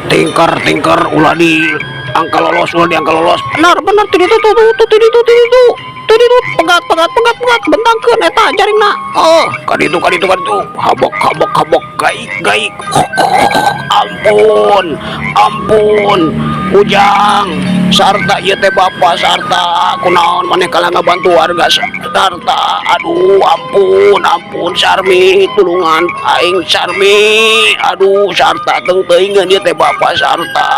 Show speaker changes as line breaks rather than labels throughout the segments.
Tingker tingker, ulah di angka lolos, ulah di angka lolos. Benar benar, tuh itu tuh tuh tuh tuh itu tuh itu tuh itu, pegat pegat pegat pegat, bentangkeun eta jaringna. Oh, kaditu kaditu kaditu, habok habok habok, gaik gaik. Ampun ampun, Ujang sarta, ieu teh bapak sarta. Kunaon maneh kalah ngabantu warga sarta? Aduh, ampun ampun, Sarmi, tulungan aing, Sarmi. Aduh, sarta, teu teuingeun, ieu teh bapak sarta.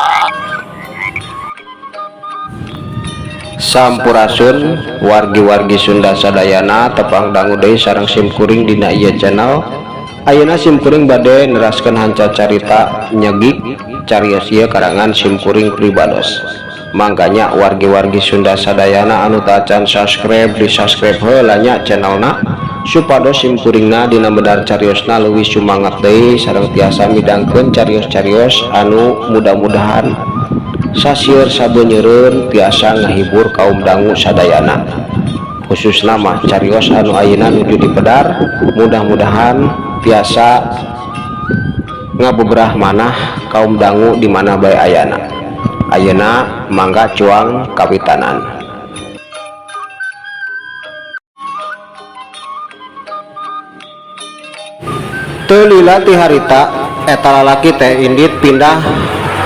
Sampurasun wargi-wargi Sunda sadayana, tepang dangu deui sareng simkuring dina ieu channel. Ayeuna simkuring bade neraskeun hanca carita nyegik carios ieu karangan simkuring pribados. Mangkanya wargi-wargi Sunda sadayana anu tacan subscribe, di subscribe heula nya channelna, supados simkuringna dina medar cariosna leuwih sumangat deui sareng tiasa midangkeun carios-carios anu mudah-mudahan sasieur sabenyeureun tiasa ngahibur kaum dangu sadayana, khususna mah carios anu ayeuna nuju dipedar, mudah-mudahan tiasa ngabeberah manah kaum dangu di mana bae ayana. Ayeuna mangga cuang kawitanan. Teu lila ti harita, eta lalaki teh indit pindah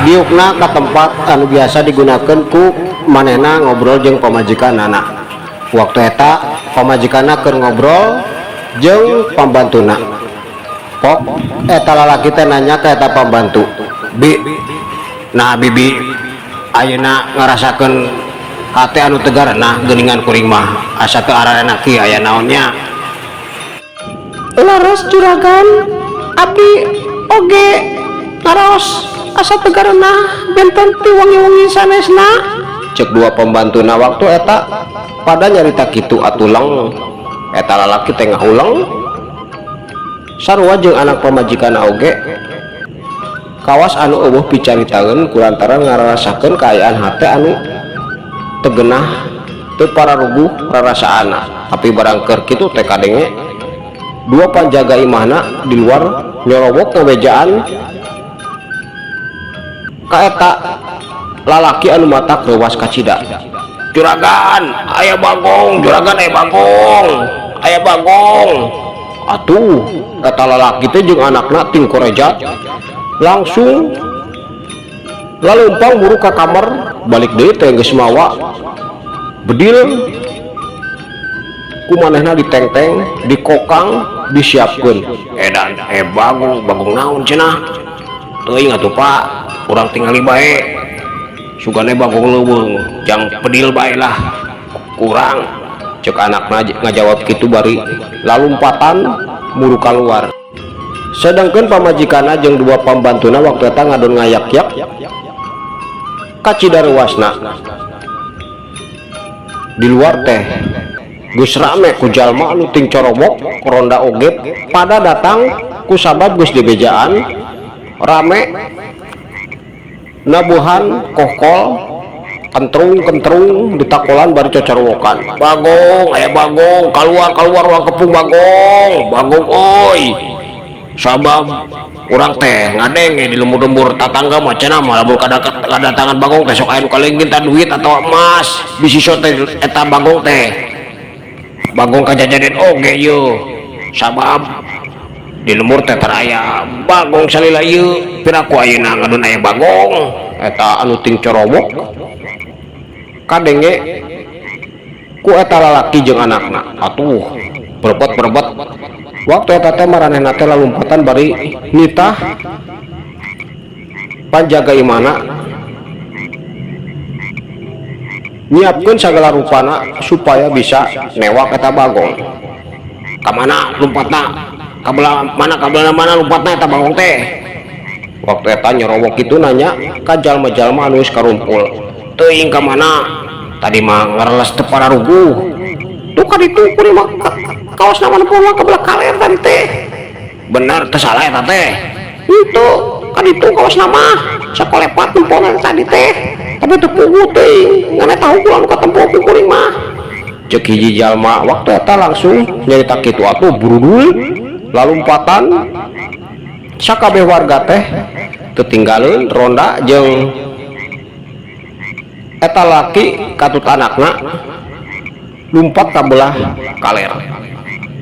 diukna ka tempat anu biasa digunakan ku manehna ngobrol jeung pamajikanana. Waktu eta pamajikanna keur ngobrol jeung pambantuna. Pok eta lalaki teh nanya ka eta pambantu, "Bi, nah bibi ayeuna ngarasakeun hate anu tegar? Nah, geuningan kuring mah asa teu ararenak kieu, aya naonnya?"
Leres, juragan, abdi oge ngaraos asa teu garenah, benten ti wengi-wengi sanesna.
Cek dua pembantuna. Waktu eta pada nyarita kitu atuh leng, eta lalaki teh ngahuleng, sarua jeung anak pamajikan oge kawas anu euweuh picaritaeun kulantaran ngararasakeun kaayaan hate anu teu genah, teu pararuguh rarasaana. Tapi barang keur kitu teh kadenge dua panjaga imahna di luar nyorowok ngabejaan ka eta lalaki anu matak reuwas kacida.
"Juragan, aya bagong! Juragan, aya bagong, aya bagong!"
Atuh eta lalaki teh jeung anakna ting korejat langsung lalumpang buru ka kamar. Balik deui teh geus mawa bedil, ku manehna ditengteng, dikokang, disiapkeun.
"Edan, eh bagong, bagong naon cenah?" "Teuing atuh, Pak, urang tingali bae. Sugane bagong leuweung, jang pedil bae lah kurang."
Cek anakna ngajawab kitu bari lalumpatan muru keluar. Sedangkan pamajikanna jeung dua pambantuna waktu eta ngadon ngayak-yak kacida reuasna. Di luar teh geus rame ku jalma anu ting corobok, ronda oge pada datang kusabab geus dibejaan. Rame nabuhan kokol, kentrung kentrung ditakolan bari cocorwokan.
"Bagong, aya bagong, keluar keluar, urang kepung bagong, bagong oi!" Sabab urang teh ngadenge di lembur-lembur tatangga mah cenah mah lamun kadatangan bagong teh sok aya nu kalengin tah duit atau emas, bisi so teh eta bagong teh. Bagong kajajaden oge yeuh sabab di lembur teh tara aya bagong salila ieu piraku ayeuna ngadon aya bagong eta anu ting corobok kadenge ku eta lalaki jeung anakna atuh berebet-berebet waktu eta teh maranehna teh lalumpatan bari nitah panjaga imahna nyiapkeun sagala rupana supaya bisa newak eta bagong. Ka mana lumpatna? Ka belah mana ka belah mana lumpatna eta bagong teh? Waktu eta nyerowok kitu nanya ka jalma-jalma anu geus karumpul. Teuing ka mana? Tadi mah ngareles teu pararuguh. Tuh ka ditu kuring mah kaosna mah nempo mah ka belah kaler tadi teh. Bener teu salah eta teh. Henteu, ka ditu kaosna mah sakolepat nempona tadi teh. Tapi teu puguh teuing, ngan eta hungkul anu katempo ku kuring mah. Ceuk hiji jalma waktu eta langsung nyarita kitu atuh burudul lalumpatan sakabeh warga teh teu tinggaleun ronda jeung eta laki katut anakna lumpat ka belah kaler.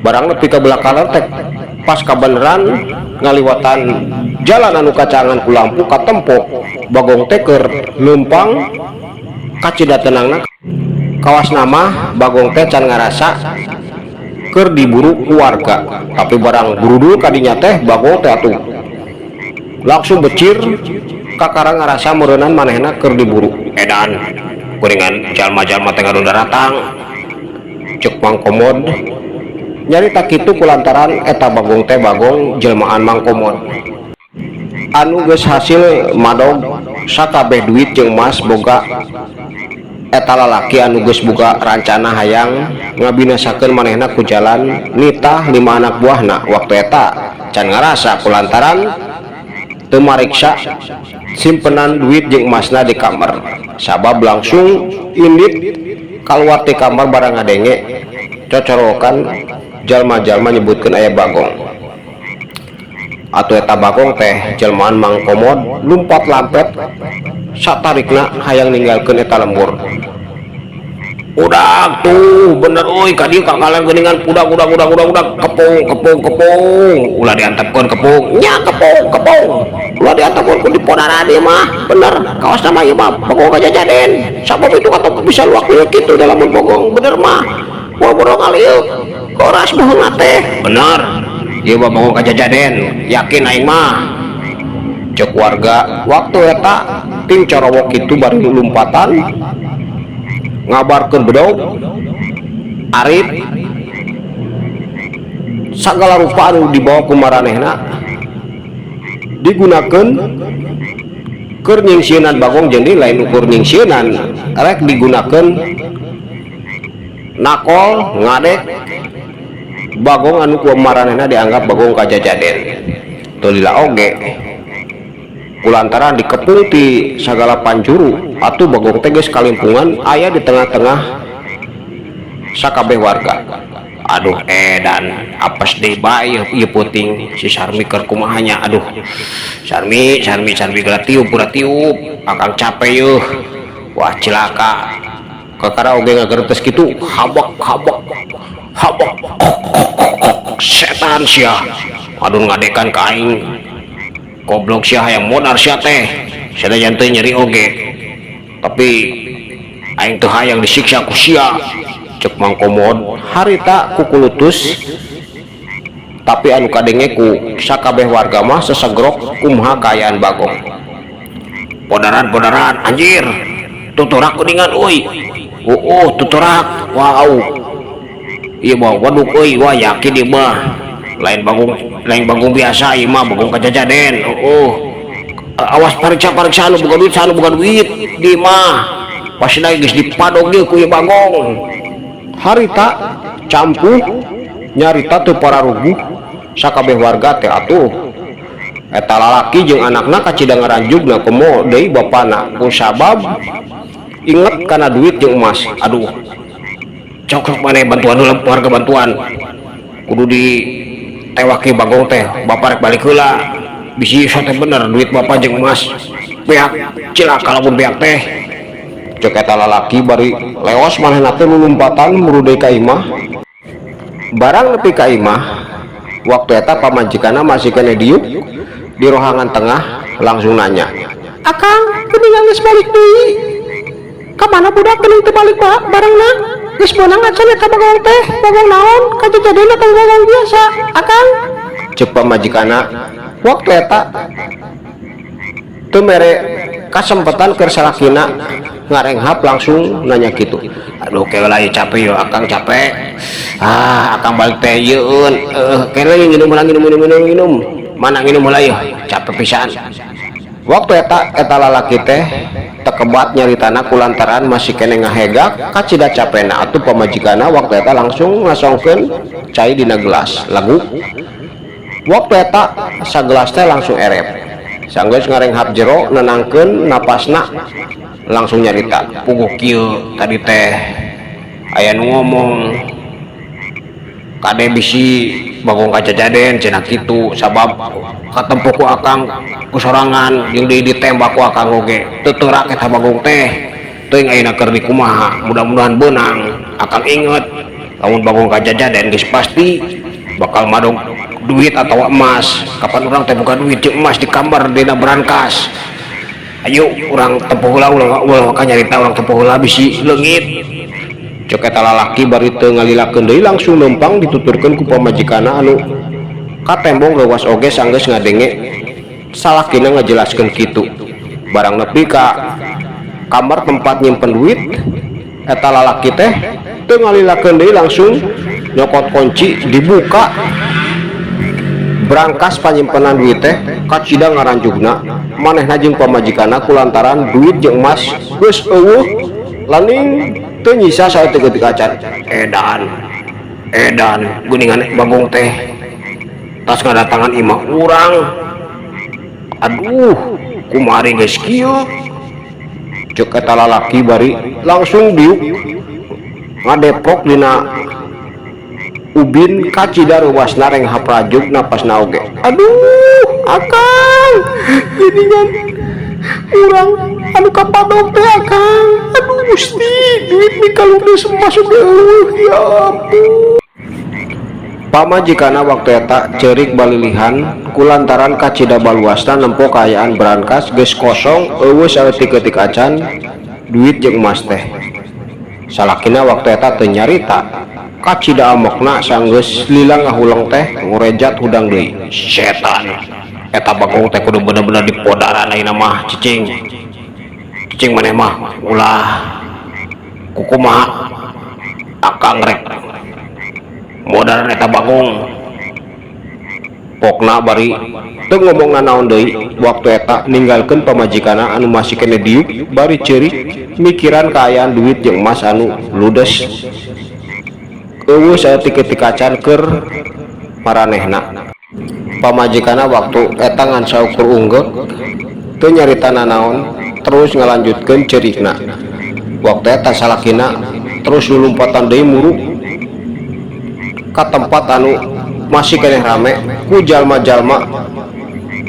Barang nepi ka belah kaler teh pas kabeneran ngaliwatan jalan anu kacangan ku lampu katempo bagong teh keur leumpang kacida tenangna. Kawasna mah bagong teh can ngarasa keur diburu ku warga tapi barang burudul kadinya teh bagong teh atuh langsung becir kakara ngarasa meureunan manehna keur diburu. Edan kuringan jalma-jalma teh ngadon daratang ceuk Mang Komod nyarita kitu kulantaran eta bagong teh bagong jelmaan Mang Komod anu geus hasil madog sakabeh duit jeung emas boga eta lalaki anu geus boga rancana hayang ngabinasakeun manehna ku jalan nitah lima anak buahna waktu eta can ngarasa kulantaran teu mariksa simpenan duit jeung emasna di kamar sabab langsung indit kaluar ti kamar barang ngadenge cocorokan jalma-jalma nyebutkeun aya bagong. Atuh eta bagong teh jelmaan Mang Komod lumpat lampet satarikna hayang ninggalkeun eta lembur. Udag tuh bener euy ka dieu ka ngalan geuningan udag udag udag udag udag kepung kepung kepung ulah diantepkeun kepung nya kepung kepung ulah diantepkeun ku dipodaran ieu mah bener kaosna mah ieu mah bagong kajajaden sabab itu kata bisa luak liuk kitu da lamun bagong bener mah moal boro ngaliuk koras baheula teh bener ieu mah bagong kajajaden yakin aing mah ceuk warga waktu eta tim corowok kitu bari lumpatan ngabarkeun bedog arit sagala rupa anu dibawa ku maranehna digunakeun keur nyingsieunan bagong jeung deui lain ukur nyingsieunan rek digunakeun nakol ngadek bagong anu ku maranehna dianggap bagong kajajaden teu lila oge kulantaran dikepung ti sagala panjuru atuh bagong teh geus kalimpungan aya di tengah-tengah sakabeh warga. Aduh edan apes deui bae ieu peuting si Sarmi keur kumaha nya aduh Sarmi Sarmi Sarmi geura tiup geura tiup akang capek yeuh wah cilaka kakara oge ngageretes kitu habak habak habak setan sia aduh ngadekan ka aing goblok sia hayang modar sia teh sanajan teu nyeri oge tapi aing teu hayang disiksa ku sia ceuk Mang Komod harita kukulutus tapi anu kadenge ku sakabeh warga mah sesegrok kumaha kaayaan bagong. Podaran-podaran anjir tuturak kuningan euy uuh tuturak wow ieu mah waduk euy wah yakin ieu mah lain bagong biasa ieu mah bagong kajajaden uuh awas pariksa-pariksa anu boga duit anu boga duit di mah pasina geus dipadog ieu ku ieu bagong. Harita campuh nyarita teu pararuguh sakabeh warga teh atuh eta lalaki jeung anakna kacida ngaranjugna komo deui bapana ku sabab inget kana duit jeung emas. Aduh cok maneh bantuan heula warga bantuan kudu di tewaki bagong teh bapak rek balik heula bisi iso teh bener duit bapak jeung emas beak cilaka lamun beak teh ceuk eta lalaki bari leos manehna teh lulumpatan murudeh ka imah.
Barang nepi ka imah, waktu eta pamajikanna masih keneh diuk di rohangan tengah, langsung nanya, "Akang, geuningan geus balik deui. Ka mana budak geuning teu balik barengna? Geus meunang acan eta bagong teh? Bagong naon? Kajadian atau bagong biasa, Akang?" Cek pamajikanna. Waktu eta teu mere kasempatan keur salakina ngarenghap, langsung nanya gitu. "Aduh, keula ieu, capek yo, Akang capek. Ah, Akang balik teh yeun. Eh, kela nginum heula, nginum, minum, minum, minum. Mana nginum heula yeuh, capek pisan." Waktu eta, eta lalaki teh tekebat nyaritana kulantaran masih keneh ngahegak kacida capena. Atuh pamajikanna waktu eta langsung ngasongkeun cai dina gelas lagu. Waktu eta sagelas teh langsung erep. Sanggeus ngarenghap jero, nenangkeun napasna, langsung nyarita, "Puguh kieu, tadi teh aya nu ngomong kade bisi bagong kajajaden cenah kitu, sabab katempo ku Akang ku sorangan jeung deui ditembak ku Akang oge teu teurak eta bagong teh. Teuing ayeuna keur di kumaha, mudah-mudahan beunang. Akang inget lamun bagong kajajaden geus pasti bakal madog duit atau emas. Kapan urang teh boga duit jeung emas di kamar dina brankas? Ayo urang tempo heula, ulah ulah ka nyarita, urang tempo heula bisi leungit," cek eta lalaki. Bari teu ngalilakeun deui, langsung leumpang dituturkeun ku pamajikanna anu katembong reuwas oge sanggeus ngadenge salakina ngajelaskeun kitu. Barang nepi ka kamar tempat nyimpen duit, eta lalaki teh teu ngalilakeun deui, langsung nyokot kunci, dibuka brankas panyimpenan duit teh. Kacida ngaranjugna manehna jeung pamajikanna kulantaran duit jeung emas geus euweuh laning, teu nyisa saeutik-eutik acan. "Edan, edan, geuningan bagong teh tas ngadatangan imah urang. Aduh, kumari geus kieu?" cek eta lalaki bari langsung diuk ngadeprok dina ubin. Kacida reuwasna, renghap rajuk napasna oge. "Aduh, Akang, geuningan urang anu kapadog teh, Akang. Aduh Gusti, duit mikaludes, emas oge euweuh, ya ampun." Pamajikana waktu eta ceurik balilihan kulantaran kacida baluasna nempo kaayaan brankas geus kosong, euweuh saeutik-eutik acan duit jeung emas teh. Salakina waktu eta teu nyarita. Kacida amokna, sanggeus lila ngahuleng teh ngorejat hudang deui. "Setan eta bagong teh kudu bener-bener dipodaran ayeuna mah. Cicing, cicing, maneh mah ulah kukumaha, Akang rek modaran eta bagong pokna." Bari teu ngomong nanaon deui waktu eta, ninggalkeun pamajikanna anu masih keneh diuk bari ceurik mikiran kaayaan duit jeung emas anu ludes, euweuh saeutik-eutik acan keur maranehna. Pamajikanna waktu eta ngan saukur unggeuk, teu nyarita nanaon, terus ngalanjutkeun ceurikna. Waktu eta salakina terus lulumpatan deui muruk ka tempat anu masih keneh rame ku jalma-jalma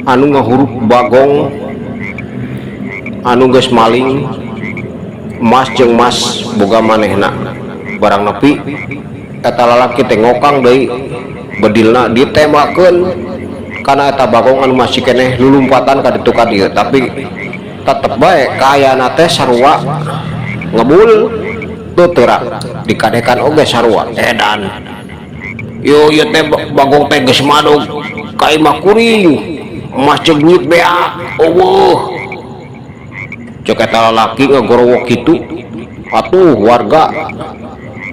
anu ngahurup bagong anu geus maling emas jeung emas boga manehna. Barang nepi, eta lalaki teh ngokang deui bedilna, ditembakeun kana eta bagong anu masih keneh lulumpatan ka ditu ka dieu, tapi tetep bae kaayana teh sarua ngebul, teu teurak, dikadekan oge sarua. "Edan yo, ieu teh bagong teh geus madog ka imah kuring, emas jeung duit beak euweuh," cek eta lalaki ngagorowok kitu. Atuh warga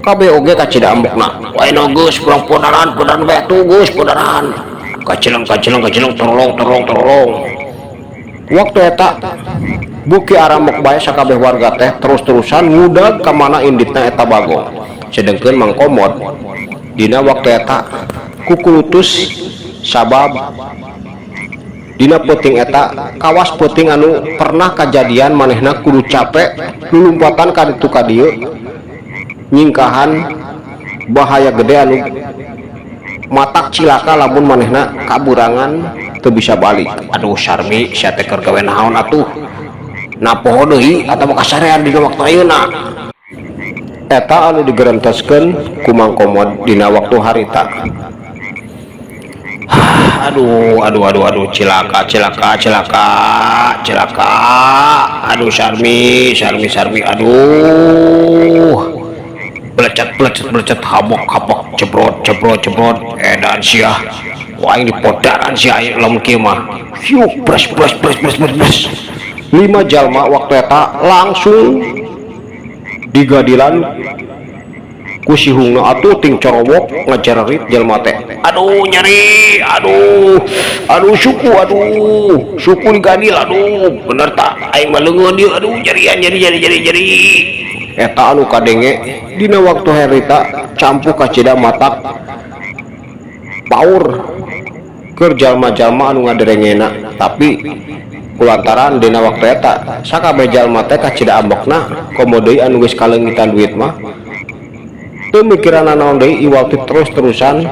kabeh oge kacida ambekna. "Wae geus urang podaran, podaran bae atuh, geus podaran." Kacileng, kacileng, kacileng, torolong, torolong, torolong. Waktu eta buki aramok bae sakabeh warga teh terus-terusan ngudag ka mana inditna eta bagong. Sedengkeun Mang Komod dina waktu eta kukulutus, sabab dina peuting eta kawas peuting anu pernah kajadian manehna kudu capek lulumpatan ka ditu ka dieu, nyingkahan bahaya gede anu matak cilaka lamun manehna kaburangan teu bisa balik. "Aduh Sarmi, sia teh keur gawe naon atuh? Napoho deui atawa kasarean dina waktu ayeuna?" Eta anu digerenteskeun ku Mang Komod dina waktu harita.
Aduh, aduh, aduh, aduh, cilaka, cilaka, cilaka, cilaka. Aduh, Sarmi, Sarmi, Sarmi, aduh. Belecet, belecet, belecet, habok, habok, jebrot, jebrot, jebrot. Edan sia. Wah, ini podaran sia lamun kieu mah. Hiuk, bres, bres, bres, bres, bres, bres.
Lima jalma waktu eta langsung digadilan ku si Hungna, atuh ting corowok ngajarerit jalma teh.
Aduh, nyeri, aduh, aduh, suku, aduh, suku digadil, aduh, bener tak aing mah leungeun ieu, aduh, nyerian, nyeri, nyeri, nyeri, nyeri.
Eta anu kadenge dina waktu harita campuh kacida matak paur keur jalma-jalma anu ngaderengena, tapi kulantaran dina waktu eta sakabeh jalma teh kacida ambekna, komo deui anu geus kaleungitan duit mah, teu mikiran naon deui iwal ti terus-terusan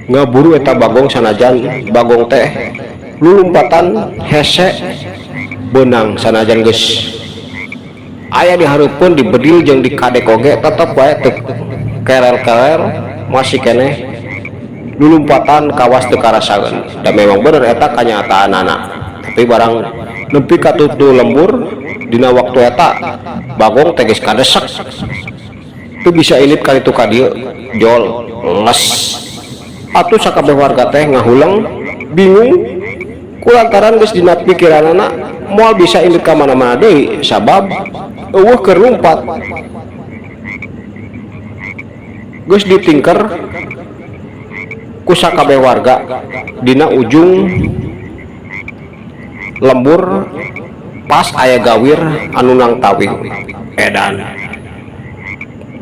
ngaburu eta bagong, sanajan bagong teh lulumpatan hese beunang. Sanajan geus aya di hareupeun, dibedil jeung dikadek oge tetep wae teu kerel-kerel, masih keneh lulumpatan kawas teu karasaeun. Da memang bener eta kanyataanana, tapi barang nepi ka tutu lembur dina waktu eta bagong teh geus kadesek, teu bisa indit ka ditu ka dieu, jol les. Atuh sakabeh warga teh ngahuleng bingung kulantaran geus dina pikiranana moal bisa indit ka mana-mana deui sabab euweuh keur lumpat, geus ditingker ku sakabeh warga dina ujung lembur pas aya gawir anu nangtawing.
Edan,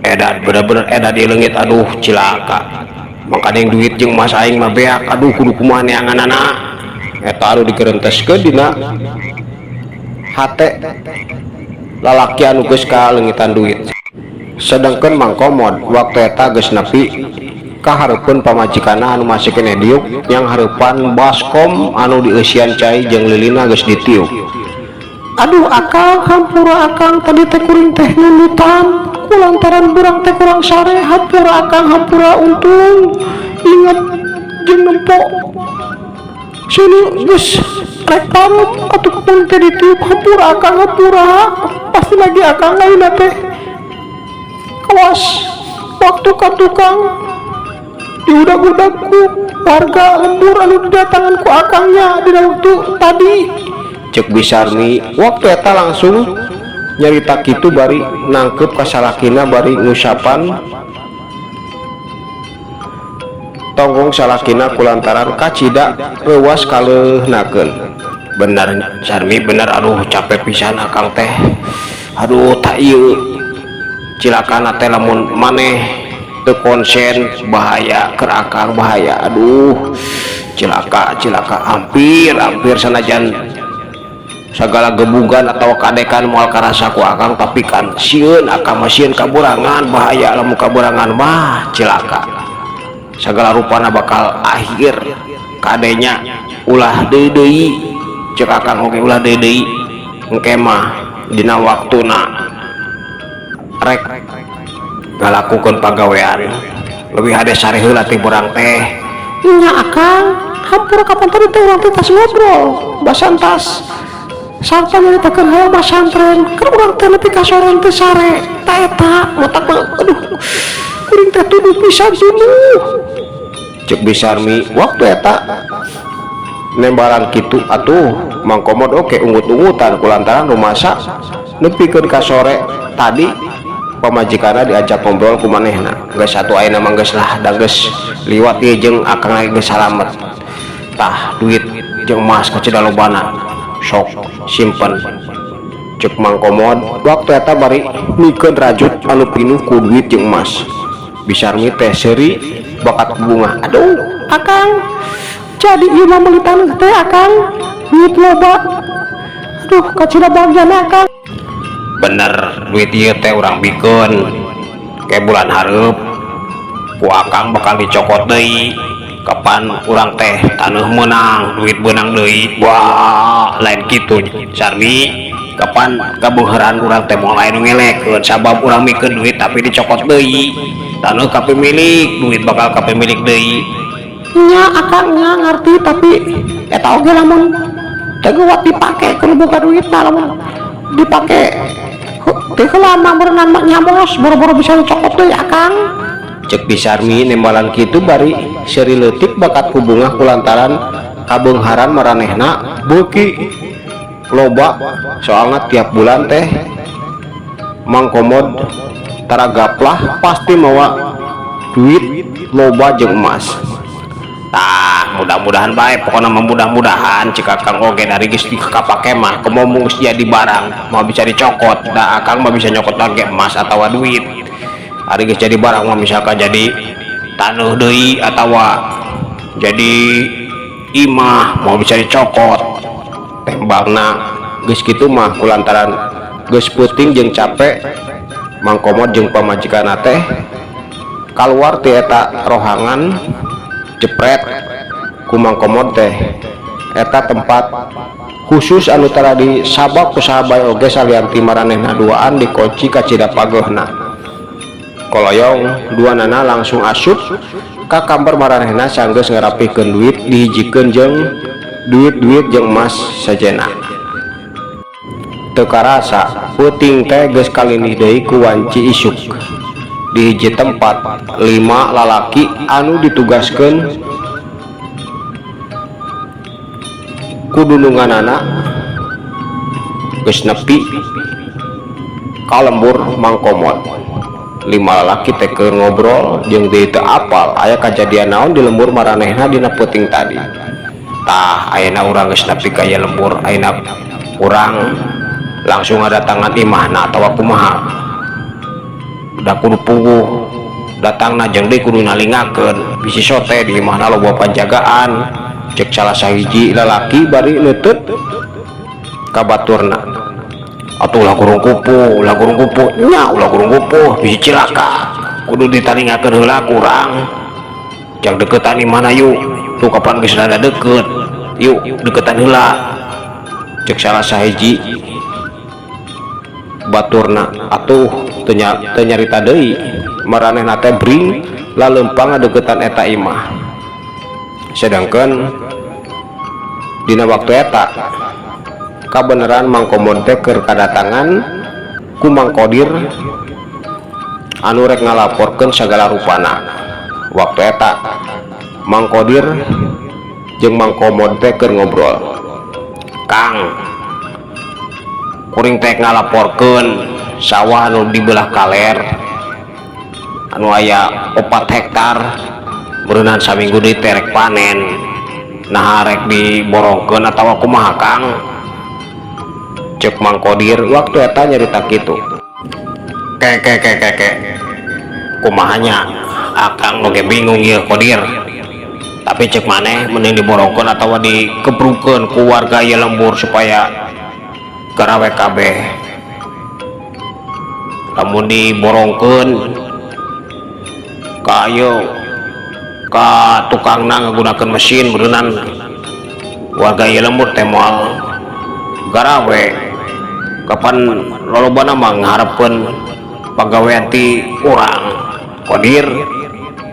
edan, bener-bener edan di leungit. Aduh, cilaka, makanya duit jeung mas aing mah beak. Aduh, kudu kumaha neanganana?
Eta anu digerenteskeun dina hate lalaki anu geus kaleungitan duit. Sedangkan Mang Komod waktu eta geus nepi ka hareupeun pamajikanna anu masih keneh diuk yang hareupan baskom anu dieusian cai jeung lilina geus ditiup.
Aduh akang, hampura akang, tadi teh kuring teh nundutan kulantaran burang teh kurang sare. Hampura akang, hampura. Untung inget jeung nempo sini geus rek parut atuh kuring teh ditiup. Hampura akang, hampura, pasti lagi akang lain teh. Kawas waktu ka tukang diudag-udag ku warga lembur anu didatangan ku akangnya dina waktu tadi.
Cek Bi Sarmi waktu eta langsung nyarita kitu bari nangkep ka salakina, bari ngusapan tonggong salakina kulantaran kacida reuwas kaleuhnakeun.
Bener, Sarmi, bener. Aduh, capek pisan akang teh. Aduh, tak ieu cilakana teh lamun maneh teu konsen, bahaya keur akang, bahaya. Aduh, cilaka, cilaka, hampir hampir. Sanajan segala gebugan atau kadekan moal karasa ku akang, tapi kan sieun akang mah, sieun kaburangan. Bahaya lamun kaburangan mah, cilaka, segala rupana bakal akhir. Kadenya ulah deui deui, cek akang oge ulah deui deui. Engke mah dina waktuna rek ngalakukeun pagawean lebih hade sare heula ti urang teh.
Nya akang, hampura. Kapan tadi teh urang teh tas ngobrol basan tas sarta nyaritakeun hayang masantren kan urang teh nepi ka sore teh sare ta eta otak mah. Aduh, kuring teh tuduh pisan, tuduh.
Cek Bi Sarmi waktu eta nembaran kitu. Atuh Mang Komod oge ungut-ungutan kulantaran rumasa nepikeun ka sore tadi pamajikanna diajak ngobrol ku manehna.
Geus satu, ayeuna mah geus lah da, geus liwat ieu jeung akang lagi geus salamet. Tah, duit jeung emas kacida lobana, sok simpen,
cek Mang Komod waktu eta bari mikeun rajut anu pinuh ku duit jeung emas. Bi Sarmi teh seuri bakat bunga.
Aduh akang, jadi ieu mah meuli taneuh teh akang, duit loba. Aduh, kacida bagian akang.
Bener, duit ieu teh urang bikeun ke bulan hareup ku akang bakal dicokot deui. Kapan urang teh taneuh meunang, duit beunang deui. Wah, lain kitu, Sarmi. Kapan kabeungharan urang teh moal aya nu ngelekeun sabab urang mikeun duit tapi dicokot deui. Taneuh ka pemilik, duit bakal ka pemilik deui.
Nya akang, nya ngarti, tapi eta oge lamun teu geuwat dipake kudu boga duitna. Lamun dipake teu heula mah meureunan mah nyamos, boro-boro bisa dicokot deui, akang.
Cek Bi Sarmi nembalan kitu bari seuri leutik bakat ku bungah kulantaran kabeungharan maranehna beuki loba, soalna tiap bulan teh Mang Komod tara gaplah pasti mawa duit loba jeung emas.
Tah, mudah-mudahan bae, pokoknya mah mudah-mudahan. Cik akang oge dari geus kapake mah komo geus jadi barang mau bisa dicokot da akang mah bisa nyokot lagi emas atau duit. Ari geus jadi barang mah misalkan jadi taneuh deui atawa jadi imah mau bisa dicokot
tembakna. Geus kitu mah, kulantaran geus peuting jeung capek, Mang Komod jeung pamajikanna teh kaluar ti eta rohangan. Jepret ku Mang Komod teh eta tempat khusus anu tara disabak ku saha bae oge salian ti maranehna duaan, dikunci kacida pageuhna. Koloyong duanana langsung asup ka kamar maranehna sanggeus ngarapihkeun duit, dihijikeun jeung duit-duit jeung emas sejenna. Teu karasa peuting teh geus kalindih deui ku wanci isuk. Di hiji tempat, lima lalaki anu ditugaskeun ku dununganana geus nepi ka lembur Mang Komod. Lima lalaki teh keur ngobrol jeung deui teu apal aya kajadian naon di lembur maranehna dina peuting tadi.
Tah, ayeuna urang geus nepi ka ieu lembur. Ayeuna urang langsung ngadatangan imahna atawa kumaha? Da kudu puguh datangna jeung deui kudu nalingakeun, bisi sote di imahna loba panjagaan, cek salah sahiji lalaki bari neuteup ka baturna. Atuh ulah gurung kupuh, ulah gurung kupuh nya, ulah gurung kupuh, bisi cilaka. Kudu ditalingakeun heula ku urang jang deketan imahna. Yuk tuh, kapan geus rada deket, yuk deketan heula, cek salah sahiji
baturna. Atuh teu teu nyarita deui, maranehna teh bring laleumpang ngadeukeutan eta imah. Sedangkan dina waktu eta kabeneran Mang Komod teh keur kadatangan ku Mang Kodir anu rek ngalaporkeun sagala rupana. Waktu eta Mang Kodir jeung Mang Komod teh keur ngobrol.
Kang, kuring teh ngalaporkeun sawah anu di belah kaler anu aya 4 hektar, berenang saminggu deui teh rek panen. Nah, rek diborongkeun atawa kumaha, Kang?
Cek Mang Kodir waktu eta nyarita kitu.
Ke ke ke ke ke, kumahanya? Akang oge bingung ya, Kodir, tapi cek maneh mending diborongkeun atawa dikebrukeun ku warga ieu lembur supaya garawe kabeh? Lamun diborongkeun ka ieu, ka tukangna ngagunakeun mesin, beureunan warga ieu lembur teh moal garawe. Kapan lolobana mah ngaharepkeun pagawean ti urang, Kodir,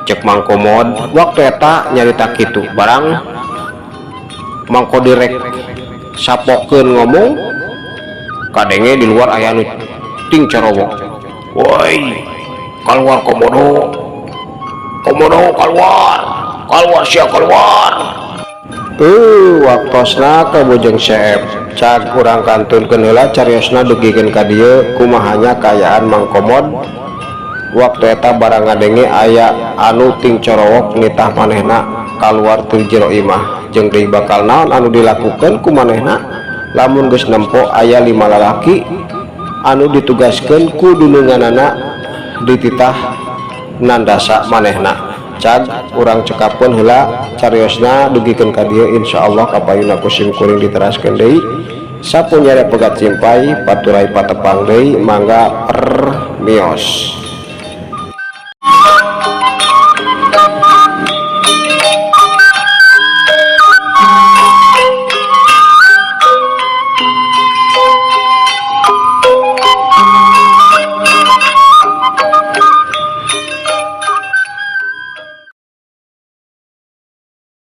cek Mang Komod waktu eta nyarita kitu. Barang Mang Kodir rek sapokeun ngomong, kadenge di luar aya anu ting corowok.
Woi, keluar komodo, komodo keluar, keluar sia, keluar.
Waktosna ka Bojong Seep. Cag, urang kantunkeun heula cariosna dugikeun ka dieu. Kumahanya kaayaan Mang Komod waktu eta barang ngadenge aya anu ting corowok nitah manehna kaluar ti jero imah, jeung deui bakal naon anu dilakukeun ku manehna lamun geus nempo aya lima lalaki anu ditugaskeun ku dununganana dititah nandasa manehna? Cag, urang cekapkeun heula cariosna dugikeun ka dieu. Insyaallah kapayuna ku sim kuring diteraskeun deui. Sapunyere pegat simpay paturay patepang deui, mangga permios.